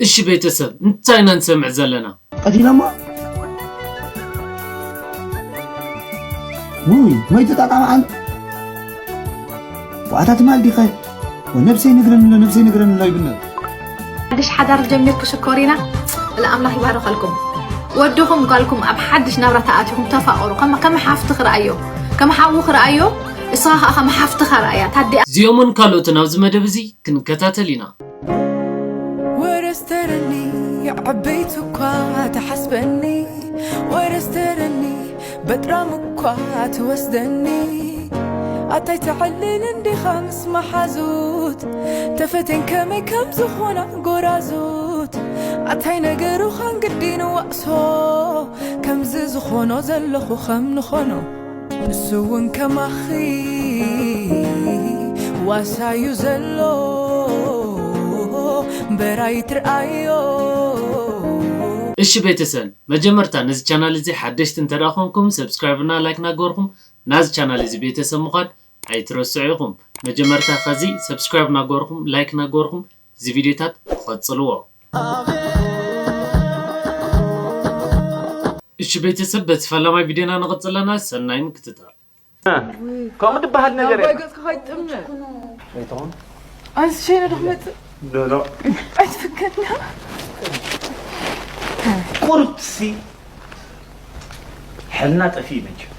እሺ ቤተሰብ፣ እንታይ ኢና ንሰምዕ ዘለና? ቀቲሎሞ። ውይ፣ መይቱ ጠቃሚ ዓን-፣ ዋዕታ ትማል ዲኸ? ወነብሰይ ነግረኒ ኣሎ፣ ነብሰይ ነግረኒ ኣሎ ይብል ኣሎ። ሓድሽ ሓዳር ጀሚርኩ ሽኮሪና፣ ንኣምላኽ ይባርኸልኩም። ወድኹም ጓልኩም ኣብ ሓድሽ ናብራ ተኣቲኹም ተፋቐሩ። ከም ከም ሓፍቲ ክረኣዮ፣ ከም ሓዉ ክረኣዮ፣ እስኻ ከኣ ከም ሓፍትኻ ረኣያ። ታዲኣ እዚኦምን ካልኦትን ኣብዚ መደብ እዚ ክንከታተል ኢና። ወረስተረኒ ዓበይቱ እኳ ትሓስበኒ፣ ወረስተረኒ በጥራም እኳ ትወስደኒ። ኣታይ ትዕልል እንዲኻ ምስ መሓዙት፣ ተፈቴን ከመይ ከም ዝኾና ጎራዙት። ኣታይ ነገሩ ኻን ግዲ ንዋእሶ፣ ከምዚ ዝኾኖ ዘለኹ ከም ንኾኖ። ንሱ እውን ከማኺ ዋሳዩ ዘሎ በራይ ትርኣዮ። እሺ ቤተሰብ፣ መጀመርታ ነዚ ቻናል እዚ ሓደሽቲ እንተ ደኣ ኾንኩም፣ ሰብስክራይብ እና ላይክ እናገበርኩም ናዚ ቻናል እዚ ቤተሰብ ምዃን ኣይትረስዑ ኢኹም። መጀመርታ ከዚ ሰብስክራይብ እናገበርኩም፣ ላይክ እናገበርኩም እዚ ቪድዮታት ትቐጽልዎ። እሺ ቤተሰብ፣ በቲ ፈላማይ ቪድዮና ንቐጽል ኣለና። ሰናይ ምክትታል። ከምኡ ዝበሃል ነገር ኣባይ የለን። ገጽካ ከይትጥምት ኣይትኾን። ኣንስ ሸይነ ዶ ክመጽእ ዶ፣ ዶ። ኣይትፍከና ቁርብሲ ሕልና ጠፊኡ መቸም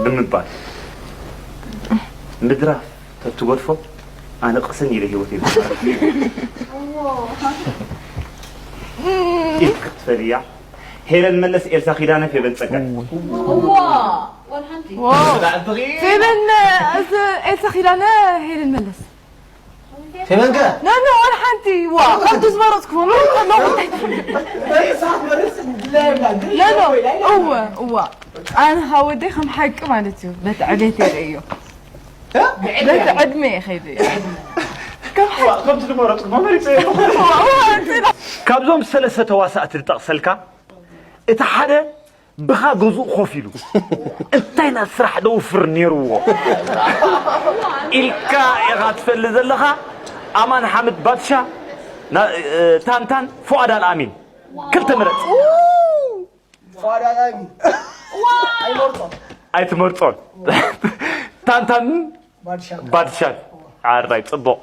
ብምባል ምድራፍ ተትገድፎ ኣነ ቅስን ኢለ ህይወት ኢልካ ክትፈልያ ሄለን መለስ ኤልሳ ኪዳነ ፌበን ጸጋ ፌበን እዚ ኤልሳ ኪዳነ ሄለን መለስ ፌበን ከ ኖ ኖ ወላ ሓንቲ ዋ ከምቲ ዝመረፅኩ ምንም ከለኹ እንታይ ትፈልጥ ኖ ኖ እወ እወ ኣነ ካብ ወደይ ከም ሓቂ ማለት እዩ በቲ ዕቤት የርእዮ በቲ ዕድመ እየ ከይዱ እየ ከም ሓቂ ከምቲ ዝመረፅኩ መመሪፀ እወ እወ ኣንተ ካብዞም ሰለስተ ተዋሳእቲ ዝጠቕሰልካ እቲ ሓደ ብኻ ገዝኡ ኮፍ ኢሉ እንታይ ና ስራሕ ደውፍር ነይርዎ ኢልካ ኢኻ ትፈልጥ ዘለኻ። ኣማን ሓምድ ባድሻ፣ ና- እ፣ ታንታን፣ ፉኣድ ኣልኣሚን። ክልተ ምረጽ። ኣይትመርጾን። ታንታን ባድሻን። ኣራይ ጽቡቕ።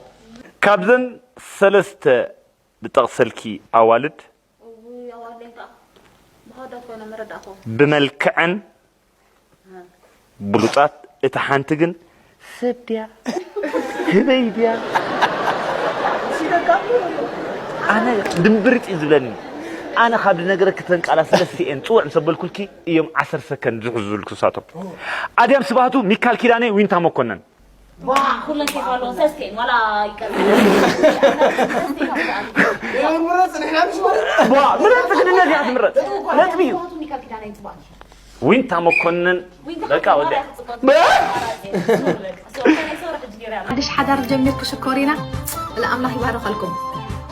ካብዘን ሰለስተ ዝጠቕሰልኪ ኣዋልድ እውይ ኣዋለይ ከዓ ብሃዳት ኮይነ መረዳእኮ ብመልክዐን ብሉጻት፣ እታ ሓንቲ ግን ሰብ ድያ ህበይ ድያ? ኣነ ድምብርጥ እዩ ዝብለኒ። ኣነ ካብ ዝነገረኪ እተን ቃላት ሰለስቲኤን ጽውዕ ምስ ኣበልኩልኪ እዮም ዓሰርተ ሰከንድ ዝሕዙልኩ ንሳቶም። ኣድያም ስብሃቱ፣ ሚካል ኪዳነ፣ ዊንታ መኮነን። ዋ፣ ኩለን ኬፍ ኣለዎ፣ ሰስቴን፣ ዋላ ይቀር። ዋ፣ ምረጽ፣ ግን እነዚኣ ትምረጽ። ነጥቢ እዩ። ዊንታ መኮንን፣ በቃ ወዲያ። ሓድሽ ሓዳር ጀሚርኩ ሽኮሪና፣ ንኣምላኽ ይባርኸልኩም።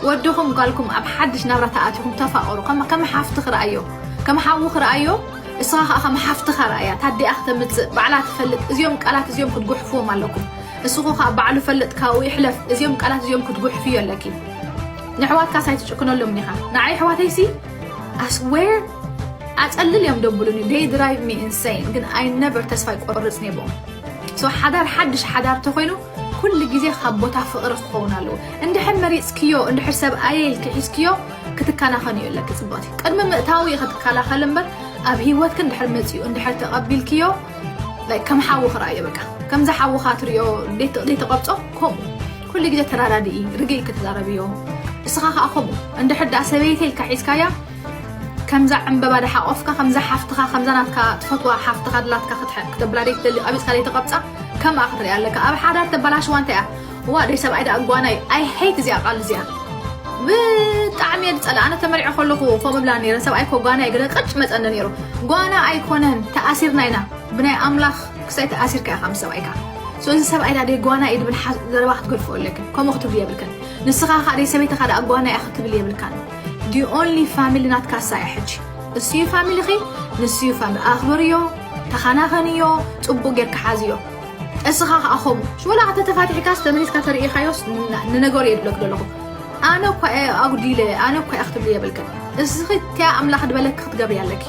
ወድኹም ጓልኩም ኣብ ሓድሽ ናብራ ተኣቲኹም ተፋቐሩ። ከም ከም ሓፍቲ ክረኣዮ፣ ከም ሓዉ ክረኣዮ፣ እስኻ ከኣ ከም ሓፍትኻ ረኣያ። ታዲኣ ክተምጽእ ባዕላ ትፈልጥ። እዚኦም ቃላት እዚኦም ክትጉሕፍዎም ኣለኩም። እስኹ ከኣ ባዕሉ ፈልጥ ካብኡ ይሕለፍ። እዚኦም ቃላት እዚኦም ክትጉሕፍዮ ኣለኪ። ንኣሕዋትካስ ኣይትጭክነሎም ኢኻ። ንዓይ ኣሕዋተይሲ ኣስዌር ኣጸልል እዮም ደብሉኒ። They drive me insane። ግን I never ተስፋ ኣይቆርጽን እየ ብኦም። So ሓዳር ሓድሽ ሓዳር ተኾይኑ ኩሉ ግዜ ካብ ቦታ ፍቕሪ ክኸውን ኣለዎ። እንድሕር መሪጽክዮ፣ እንድሕር ሰብኣየ ኢልኪ ሒዝክዮ ክትከናኸንዮ ኣለኪ ጽብቕቲ። ቅድሚ ምእታዉ ኢኺ ክትከላኸሊ እምበር ኣብ ህይወትኪ እንድሕር መጺኡ እንድሕር ተቐቢልክዮ like ከም ሓዊ ክረኣዮ በቃ። ከምዛ ሓውኻ ትሪኦ ዘይተ- ዘይተቐብጾ ከምኡ። ኩሉ ግዜ ተራዳድኢ፣ ርግእ ኢልኪ ተዛረብዮ። እስኻ ከኣ ከምኡ። እንድሕር ደኣ ሰበይቲ ኢልካ ሒዝካያ ከምዛ ዕምበባ ደሓቆፍካ ከምዛ ሓፍትኻ ከምዛ ናትካ ትፈትዋ ሓፍትኻ ድላትካ ክትሕ- ክተብላ ደይ ትደሊ ቀቢጽካ ደይ ተቐብጻ ከምኣ ክትሪኣ ኣለካ ኣብ ሓዳር ተበላሽዋ እንታይ እያ ዋ ደይ ሰብኣይ ደኣ ጓናይ I hate እዚኣ ቃል እዚኣ ብጣዕሚ እየ ዝጸልኣ ኣነ ተመሪዐ ከለኹ ከምኡ ብላ ነይረ ሰብኣይ ኮ ጓናይ ገለ ቅጭ መጸኒ ነይሩ ጓና ኣይኮነን ተኣሲርና ኢና ብናይ ኣምላኽ ክሳይ ተኣሲርካ ኢኻ ምስ ሰብኣይካ so እዚ ሰብኣይ ደኣ ደይ ጓና እዩ ድብል ሓ- ዘረባ ክትገድፎ ኣለክን ከምኡ ክትብሊ የብልክን ንስኻ ኸኣ ደይ ሰበይትኻ ደኣ ጓና እያ ክትብል የብልካን the only family ናትካ እሳ እያ ሕጂ እሱ እዩ ፋሚሊኺ ንሱ እዩ ፋሚሊ ኣኽብርዮ ተኸናኸንዮ ጽቡቕ ጌርካ ሓዝዮ እስኻ ከኣ ኸምኡ። ሽወላ ተተፋቲሕካስ ተመሊስካ ተርእኻዮስ ን-፣ ንነገሩ እየ ዝብለክ ዘለኹ። ኣነ እኳ እየ ኣጉዲለ፣ ኣነ እኳ እየ ክትብሊ የብልክን። እስኺ እቲኣ ኣምላኽ ዝበለኪ ክትገብሪ ኣለኪ።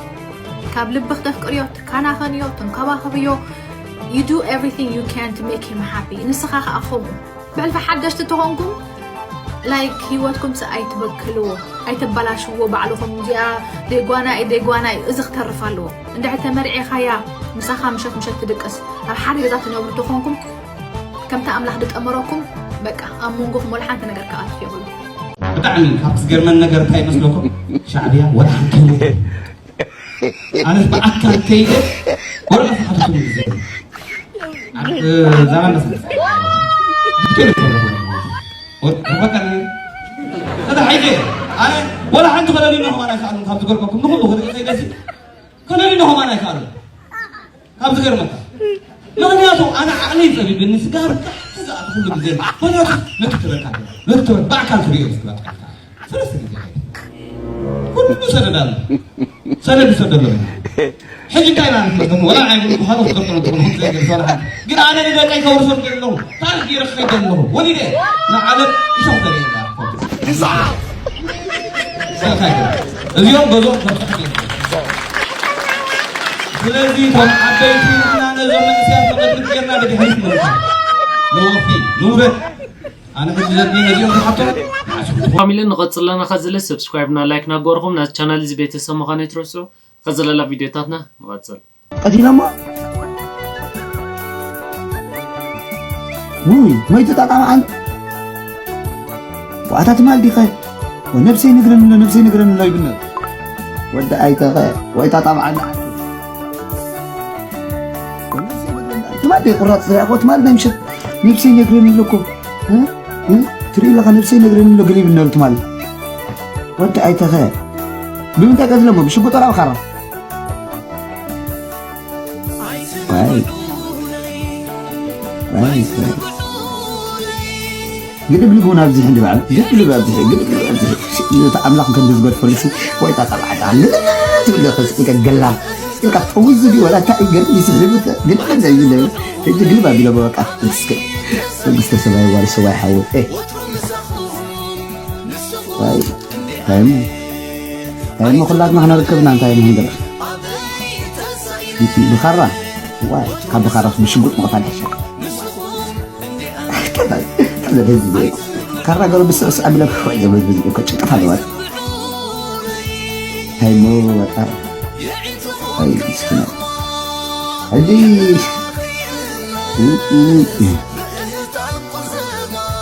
ካብ ልብኽ ተፍቅርዮ፣ ትከናኸንዮ፣ ትንከባኸብዮ። You do everything you can to make him happy። ንስኻ ከኣ ኸምኡ። ብሕልፊ ሓደሽቲ ተኾንኩም፣ ላይክ፣ ህይወትኩም ስ ኣይትበክልዎ፣ ኣይተበላሽዎ። ባዕልኹም እዚኣ ደይጓና እዩ፣ ደይጓና እዩ፣ እዚ ክተርፍ ኣለዎ። እንድሕር ተመርዒኻያ፣ ምሳኻ ምሸት ምሸት ትድቅስ፣ ኣብ ሓደ ገዛ ትነብሩ ተኾንኩም፣ ከምቲ ኣምላኽ ዝጠመረኩም፣ በቃ፣ ኣብ መንጎኹም ወላ ሓንቲ ነገር ክኣቱ የብሉ። ብጣዕሚ ካብ ዝገርመን ነገር እንታይ ይመስለኩም? ሻዕብያ ወላ ሓንቲ ኣነስ ብኣካል ከይደ ወረቐት ሓተትኩ ግዜ ኣብ ዛባ መሰለስ ብቴሌፎን ረኸብኩ። ወረ-፣ ወረቐት ኣነ ተታሒዘ ኣነ ወላ ሓንቲ ከለሊኖ ከማን ኣይከኣሉን ካብ ዝገርመኩም ንኹሉ ከለሊ ከይደሲ ከለሊኖ ከማን ኣይከኣሉን ካብ ዝገርመካ። ምኽንያቱ ኣነ ዓቕሊ ጸቢብኒ ስጋብ ታሕቲ ዝኣቱ ኩሉ ግዜ ምኽንያቱ ነቲ ትበካ ነቲ ትበካ ብኣካል ትርእዮ ስጋብ ሰለስተ ግዜ ከይደ። ኩሉ ሰነድ ኣሎ። ሰነድ ይሰደሎም። ሕጂ እንታይ ማለት ነው? ወላ ናይ ሙሉ ብኻሉ ክገብሩ ትብሉ ዘይገልጽ ወላ ሓንቲ። ግን ኣነ ንደቀይ ከውርሶም ዘለኹ ታሪኽ ገይረ ክኸይድ ዘለኹ ወሊደ ንዓለም እሾኽ ተርእየና። እዚኦም ገዝኦም ከብፅሑ ገይሮም። ስለዚ እቶም ዓበይቲ እና ነዞም መንእሰያት መቐድም ጌርና ብድሕሪት ምልካ ንወፊ ንውረድ። ኣነ ሕጂ ዘድልየ ነዚኦም ዝሓቶም ሓስብትኹም። ፋሚሊ ንቐጽል ኣለና። ከዚ ለ ሰብስክራይብ እና ላይክ እናገበርኩም ናዚ ቻናል እዚ ቤተሰብ ምዃኑ ኣይትረስዑ። ከዚ ለላ ቪድዮታትና ንቐጽል። ቀቲሎሞ። ውይ፣ መይቱ ጣጣ መዓል። ዋዕታ ትማል ዲኸ? ወነብሰይ ነግረኒ ኣሎ፣ ነብሰይ ነግረኒ ኣሎ ይብል ነሩ። ወዲ ኣይተኸ፣ ወይ ጣጣ መዓል ንዓቱ። ወነብሰይ ነግረኒ ኣሎ። ትማል ዲኸ ቁራጽ ዘያቆ፣ ትማል ናይ ምሸት ነብሰይ ነግረኒ ኣሎ እኮ። እ? እ? ትርኢ ኣለኻ፣ ነብሰይ ነግረኒ ኣሎ ገለ ይብል ነሩ ትማል። ወዲ ኣይተኸ። ብምንታይ ቀትለሞ? ብሽጉጥ ወላ ብኻራ? ዋይ። ዋይ፣ ዋይ። ግድብልብ እውን ኣብዚሑ እንዲ በዓል። ግድብልብ ኣብዚሑ፣ ግድብልብ ኣብዚሑ። ነቲ ኣምላኽ ከም ዝገድፈሉ ሲ፣ ወይ ጣጣ ባዕዳ። ግድብልብ ትብል ኢኻ፣ ኢልካ ገላም። ኢልካ ፈውዝ ድዩ፣ ወላ እንታይ ገድል ይስሕብ፣ ግድብልብ ዘይብለ። ሕጂ ግልብ ኣቢሎ በቃ። እስከ መንግስተ ሰማይ ዋርሶ ዋይ ሓወይ። ኤ። ዋይ። ታይም። ታይም ኩላትና ክነርከብ ኢና እንታይ ንህንገር። ብኻራ። ዋይ፣ ካብ ብኻራ ብሽጉጥ ምቕታል ይሻል። ካራ ገሩ ብስዕስዕ ኣቢለ ክሕወይ ገበዝ በዚ እኮ ጭንቀት ኣለዋ። ታይሞ ወጣ። ኣይ፣ ምስኪና። ሕጂ፣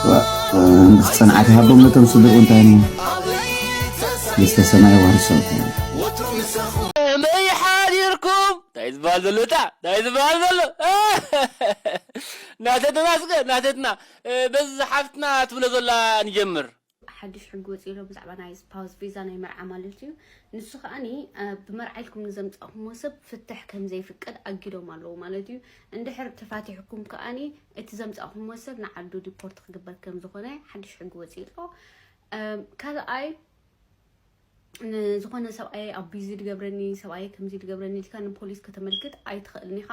ዋ፣ ጽንዓት ይሃቦም ነቶም ስድርኡ እንታይ እሞ። ደስተ ሰማይ ዋርሶ። ከመይ ሓዲርኩም? እንታይ ዝበሃል ዘሎ እታ? እንታይ ዝበሃል ዘሎ? ናተትና እስከ፣ ናተትና። በዚ ሓፍትና ትብሎ ዘላ ንጀምር። ሓድሽ ሕጊ ወፂኡ ኣሎ ብዛዕባ ናይ ስፓውስ ቪዛ ናይ መርዓ ማለት እዩ። ንሱ ከኣኒ፣ እ፣ ብመርዓ ኢልኩም ንዘምፃእኩምዎ ሰብ ፍትሕ ከም ዘይፍቀድ ኣጊዶም ኣለዉ ማለት እዩ። እንድሕር ተፋቲሕኩም ከኣኒ እቲ ዘምፃእኩምዎ ሰብ ንዓዱ ዲፖርት ክግበር ከም ዝኾነ ሓድሽ ሕጊ ወፂኡ ኣሎ። እም፣ ካልኣይ፣ ንዝኾነ ሰብኣይ ኣቢዝ ድገብረኒ፣ ሰብኣይ ከምዚ ድገብረኒ ኢልካ ንፖሊስ ከተመልክት ኣይትኽእልን ኢኻ።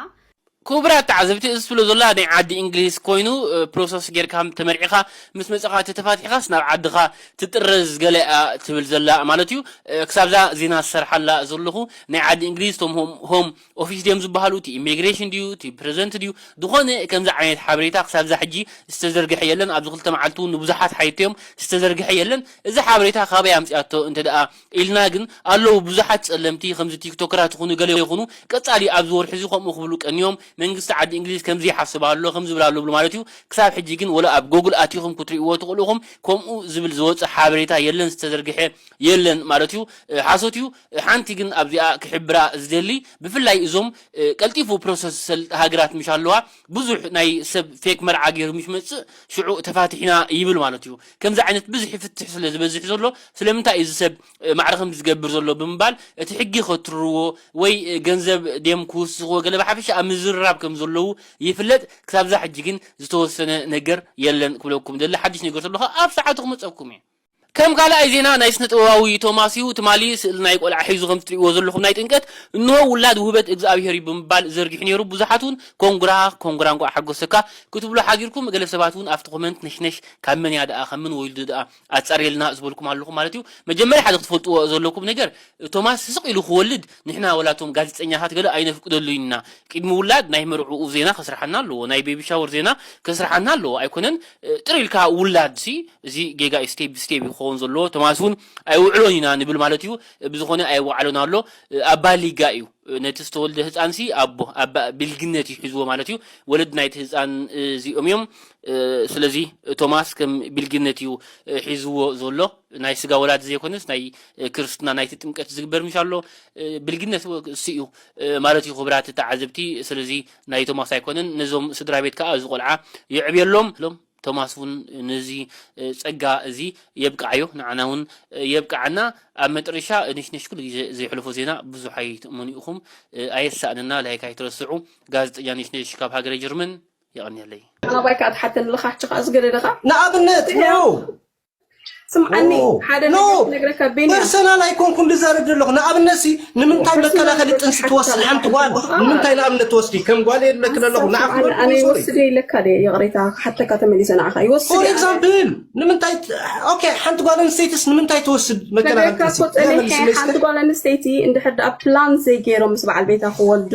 ክቡራት ተዓዘብቲ፣ እዚ ትብሎ ዘላ ናይ ዓዲ እንግሊዝ ኮይኑ፣ እ፣ ፕሮሰስ ጌርካ ተመርዒኻ ምስ መጻኻ ተተፋቲሕኻስ ናብ ዓድኻ ትጥረዝ ገለ እያ ትብል ዘላ ማለት እዩ። እ፣ ክሳብዛ ዜና ዝሰርሓላ ዘለኹ ናይ ዓዲ እንግሊዝ እቶም ሆም፣ ሆም ኦፊስ ድዮም ዝበሃሉ፣ እቲ ኢሚግሬሽን ድዩ፣ እቲ ፕሬዘንት ድዩ፣ ዝኾነ ከምዚ ዓይነት ሓበሬታ ክሳብዛ ሕጂ ዝተዘርግሐ የለን። ኣብዚ ክልተ መዓልቲ እውን ንብዙሓት ሓይቶም ዝተዘርግሐ የለን። እዚ ሓበሬታ ካበይ ኣምጺኣቶ እንተ ደኣ ኢልና ግን ኣለዉ ብዙሓት ጸለምቲ ከምዚ ቲክቶከራት ይኹኑ ገለ ይኹኑ ቀጻሊ ኣብዚ ወርሒ እዚ ከምኡ ክብሉ ቀንዮም። መንግስቲ ዓዲ እንግሊዝ ከምዚ ይሓስብ ኣሎ፣ ከምዚ ይብል ኣሎ ብሉ ማለት እዩ። ክሳብ ሕጂ ግን ወላ ኣብ ጎግል ኣቲኹም ክትርእይዎ ትኽእሉ ኢኹም። ከምኡ ዝብል ዝወጽእ ሓበሬታ የለን፣ ዝተዘርግሐ የለን ማለት እዩ። እ፣ ሓሶት እዩ። እ፣ ሓንቲ ግን ኣብዚኣ ክሕብራ ዝደሊ ብፍላይ እዞም፣ እ፣ ቀልጢፉ ፕሮሰስ ዝሰልጥ ሃገራት ምሽ ኣለዋ። ብዙሕ ናይ ሰብ ፌክ መርዓ ገይሩ ምስ መጽእ ሽዑ ተፋቲሕና ይብል ማለት እዩ። ከምዚ ዓይነት ብዙሕ ፍትሕ ስለ ዝበዝሕ ዘሎ ስለምንታይ እዩ እዚ ሰብ፣ እ፣ ማዕረ ከምዚ ዝገብር ዘሎ ብምባል እቲ ሕጊ ከትርዎ ወይ፣ እ፣ ገንዘብ ድዮም ክውስኽዎ ገለ ብሓፈሻ ኣብ ምዝርራብ ከም ዘለዉ ይፍለጥ። ክሳብዛ ሕጂ ግን ዝተወሰነ ነገር የለን ክብለኩም ደሊ። ሓድሽ ነገር ተሎ ከኣ ኣብ ሰዓቱ ክመጸኩም እየ። ከም ካልኣይ ዜና ናይ ስነ ጥበባዊ ቶማስ እዩ። ትማሊ ስእሊ ናይ ቆልዓ ሒዙ ከም ትሪእዎ ዘለኹም ናይ ጥምቀት እንሆ ውላድ ውህበት እግዚኣብሔር እዩ ብምባል ዘርጊሑ ነይሩ። ብዙሓት እውን ኮንግራ ኮንግራ እንኳዕ ሓጎሰካ ክትብሉ ሓጊርኩም፣ ገለ ሰባት እውን ኣብቲ ኮመንት ነሽነሽ ካብ መን እያ ደኣ ካብ መን ወይልዱ ደኣ ኣጻርየልና ዝበልኩም ኣለኹም ማለት እዩ። መጀመርያ ሓደ ክትፈልጥዎ ዘለኩም ነገር ቶማስ ስቕ ኢሉ ክወልድ ንሕና ወላቶም ጋዜጠኛታት ገለ ኣይነፍቅደሉን ኢና። ቅድሚ ውላድ ናይ መርዕኡ ዜና ከስርሓና ኣለዎ፣ ናይ ቤቢ ሻወር ዜና ከስርሓና ኣለዎ። ኣይኮነን ጥር ኢልካ ውላድ ሲ እዚ ጌጋ እዩ። ስቴፕ ስቴፕ ክኸውን ዘለዎ። ቶማስ እውን ኣይውዕሎን ኢና ንብል ማለት እዩ። ብዝኾነ ኣይወዓሎን ኣሎ። ኣባ ሊጋ እዩ ነቲ ዝተወልደ ህፃን ሲ ኣቦ ኣባ ብልግነት እዩ ሒዝዎ ማለት እዩ። ወለድ ናይቲ ህፃን እዚኦም እዮም። ስለዚ ቶማስ ከም ብልግነት እዩ ሒዝዎ ዘሎ። ናይ ስጋ ወላድ ዘይኮነስ ናይ ክርስትና ናይቲ ጥምቀት ዝግበር ምሽ ኣሎ። ብልግነት እሱ እዩ ማለት እዩ ክቡራት ተዓዘብቲ። ስለዚ ናይ ቶማስ ኣይኮነን። ነዞም ስድራ ቤት ከዓ እዚ ቆልዓ የዕብየሎም። ሎም ቶማስ እውን ነዚ ጸጋ እዚ የብቅዓዮ፣ ንዓና እውን የብቅዓና። ኣብ መጨረሻ ንሽነሽ ኩሉ ግዜ ዘይሕልፎ ዜና ብዙሕ ኣይትእመኑ ኢኹም። ኣየሳእነና፣ ላይክ ኣይትረስዑ። ጋዜጠኛ ንሽነሽ ካብ ሃገረ ጀርመን የቐንየለይ። ኣባይ ከዓ ትሓተኒ ኣለኻ፣ ሕጂ ከዓ ዝገደደኻ። ንኣብነት ኖ ስምዓኒ፣ ኦ፣ ሓደ ኖ፣ ነገር ክነግረካ፣ ቢንያም። ፐርሰናል ኣይኮንኩን ዝዛረብ ዘለኹ። ንኣብነት ሲ ንምንታይ ፐርሰናል መከላኸሊ ጥንሲ ትወስድ ሓንቲ ጓል? ሓንቲ ጓል። ንምንታይ ንኣብነት ትወስዲ? ከም ጓል የድለክን ኣለኹ። ንዓኹም ኣነ ሶሪ። ይወስድ ኢለካ ድየ? ይቕሬታ፣ ክሓተካ ተመሊሰ ንዓኻ። ይወስድ ሶሪ እየ። ኤግዛምፕል፣ ንምንታይ ት-፣ ኦኬ፣ ሓንቲ ጓል ኣንስተይትስ ንምንታይ ትወስድ መከላኸሊ ነግረካ ጥንሲ? እኮ ጸኒሐ፣ ተመልስለይ እስከ። ሓንቲ ጓል ኣንስተይቲ እንድሕር ደኣ ፕላን ዘይገይሮም ምስ በዓል ቤታ ክወልዱ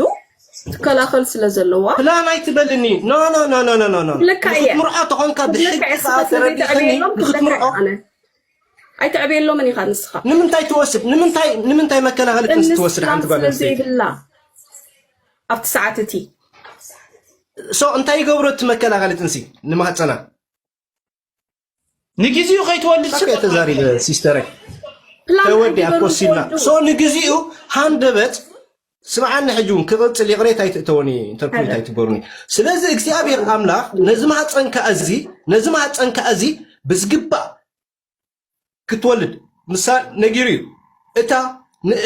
ትከላኸል ስለ ዘለዋ። ፕላን ኣይትበልኒ። ኖ፣ ኖ፣ ኖ፣ ኖ፣ ኖ፣ ኖ፣ ኖ። ክብለካ እየ። ንክትምርዖ ተኾንካ ክብለካ ብሕጊ እየ። ከዓ ንስኻ ስለ ተረዲእኒ ዘይተዕብየሎም ክብለካ ንክትምርዖ። ኣነ። ኣይተዕብየሎምን ኢኻ ንስኻ። ንምንታይ ትወስድ? ንምንታይ፣ ንምንታይ መከላኸሊ ጥንሲ ንስኻ ትወስድ ሓንቲ ጓል ስለ ኣንስተይቲ? ዘይብላ ኣብቲ ሰዓት እቲ። ሶ እንታይ ይገብሮ እቲ መከላኸሊ ጥንሲ ንማህፀና? ንግዜኡ ከይትወልድ ስቕ እየ ተዛሪበ ሲስተረይ። ፕላን ተወዲኣ ኣይግበሩን ኮሲልና። ትወልዱ። ሶ ንግዜኡ ሃንደበት ስምዓኒ ሕጂ እውን ክቕጽል ይቕሬታ ኣይትእተወኒ፣ ኢንተርፕሪት ኣይትበሩኒ። ስለዚ እግዚኣብሔር ኣምላኽ ነዚ ማህፀንካ እዚ፣ ነዚ ማህፀንካ እዚ ብዝግባእ ክትወልድ ምሳ ነጊሩ እዩ። እታ ን-፣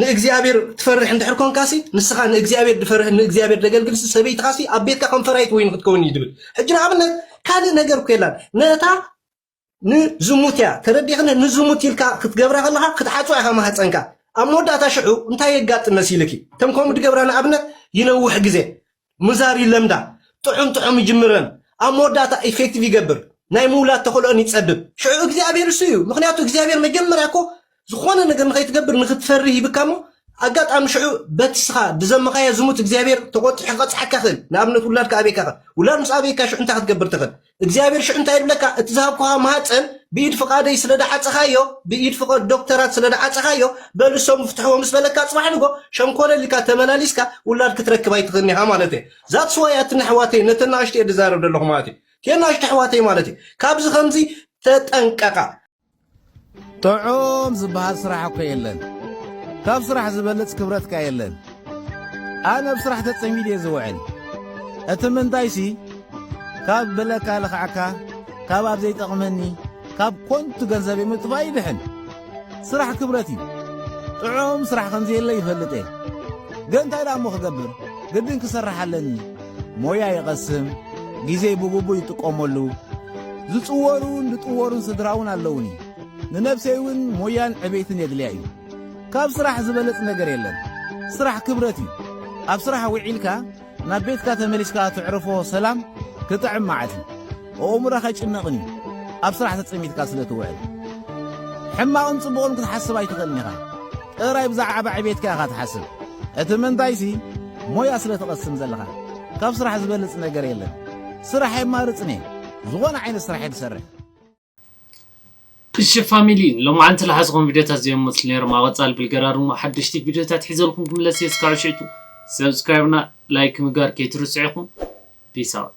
ንእግዚኣብሔር ትፈርሕ እንድሕር ኮንካሲ፣ ንስኻ ንእግዚኣብሔር ድፈርሕ፣ ንእግዚኣብሔር ደገልግልሲ፣ ሰበይትኻሲ ኣብ ቤትካ ከም ፈራይት ወይኒ ክትከውን እዩ ድብል። ሕጂ ንኣብነት ካልእ ነገር እኮ የላን። ነታ ንዝሙት እያ፣ ተረዲእኽኒ? ንዝሙት ኢልካ ክትገብራ ከለኻ ክትዓጽዋ ኢኻ ማህጸንካ። ኣብ መወዳእታ ሽዑ እንታይ የጋጥም መሲልኪ? እቶም ከምኡ ድገብራ ንኣብነት ይነውሕ ግዜ ምዛር ይለምዳ፣ ጥዑም ጥዑም ይጅምረን፣ ኣብ መወዳእታ ኢፌክቲቭ ይገብር፣ ናይ ምውላድ ተኽእሎአን ይጸብብ። ሽዑ እግዚኣብሔር እሱ እዩ። ምኽንያቱ እግዚኣብሔር መጀመርያ እኮ ዝኾነ ነገር ንኸይትገብር ንኽትፈርህ ይብካ እሞ፣ ኣጋጣሚ ሽዑ በቲ ስኻ ድዘመኻዮ ዝሙት እግዚኣብሔር ተቖጢሑ ክቐጽዓካ ይኽእል። ንኣብነት ውላድካ ኣበይካ ይኽእል። ውላድ ምስ ኣበይካ ሽዑ እንታይ ክትገብር ትኽእል? እግዚኣብሔር ሽዑ እንታይ ይብለካ? እቲ ዝሃብኩኻ ማህፀን ብኢድ ፍቓደይ ስለ ደዓፀኻዮ፣ ብኢድ ፍቓድ ዶክተራት ስለ ደዓፀኻዮ፣ በል እሶም ፍትሕዎ ምስ በለካ፣ ጽባሕ ንጎ ሸንኮለል ኢልካ ተመላሊስካ ውላድ ክትረክብ ኣይትኽእልን ኢኻ ማለት እየ። ዛትስ ዋይ ኣትን ኣሕዋተይ ነተን ናእሽቱ እየ ዝዛረብ ዘለኹ ማለት እዩ። እተን ናእሽቱ ኣሕዋተይ ማለት እዩ። ካብዚ ከምዚ ተጠንቀቓ። ጥዑም ዝበሃል ስራሕ እኮ የለን። ካብ ስራሕ ዝበልጽ ክብረት ከ የለን። ኣነ ኣብ ስራሕ ተጸሚደ እየ ዝውዕል። እቲ ምንታይሲ፣ ካብ ብለካ ልኽዓካ፣ ካብ ኣብ ዘይጠቕመኒ፣ ካብ ኮንቱ ገንዘበይ ምጥፋእ ይድሕን። ስራሕ ክብረት እዩ። ጥዑም ስራሕ ከም ዘየለ ይፈልጥ እየ። ግን እንታይ ደኣ እሞ ክገብር? ግድን ክሰርሕ ኣለኒ። ሞያ ይቐስም፣ ግዜይ ብግቡእ ይጥቀመሉ። ዝጽወሩን ዝጥወሩን ስድራ እውን ኣለውኒ። ንነብሰይ እውን ሞያን ዕቤትን የድልያ እዩ። ካብ ስራሕ ዝበልጽ ነገር የለን። ስራሕ ክብረት እዩ። ኣብ ስራሕ ውዒልካ ናብ ቤትካ ተመሊስካ ተዕርፎ ሰላም ክጥዕም መዓት እዩ። ኣእምሮኻ ኣይጭነቕን እዩ። ኣብ ስራሕ ተጸሚድካ ስለ ትውዕል። ሕማቕን ጽቡቕን ክትሓስብ ኣይትኽእልን ኢኻ። ጥራይ ብዛዕባ ዕቤትካ ኢኻ ትሓስብ። እቲ ምንታይሲ ሞያ ስለ ትቐስም ዘለኻ። ካብ ስራሕ ዝበልጽ ነገር የለን። ስራሕ የማርጽን እየ። ዝኾነ ዓይነት ስራሕ እየ ዝሰርሕ። እሺ ፋሚሊ፣ ሎማዓንቲ ዝሓዝኹም ቪድዮታት እዚኦም መስሉ ነይሮም። ኣብ ቀጻሊ ብልገራርሙ ሓደሽቲ ቪድዮታት ሒዘልኩም ክምለስ እየ። እስካብ ሽዑ ሰብስክራይብና ላይክ ምግባር ከይትርስዑ ኢኹም። ፒስ ኣውት።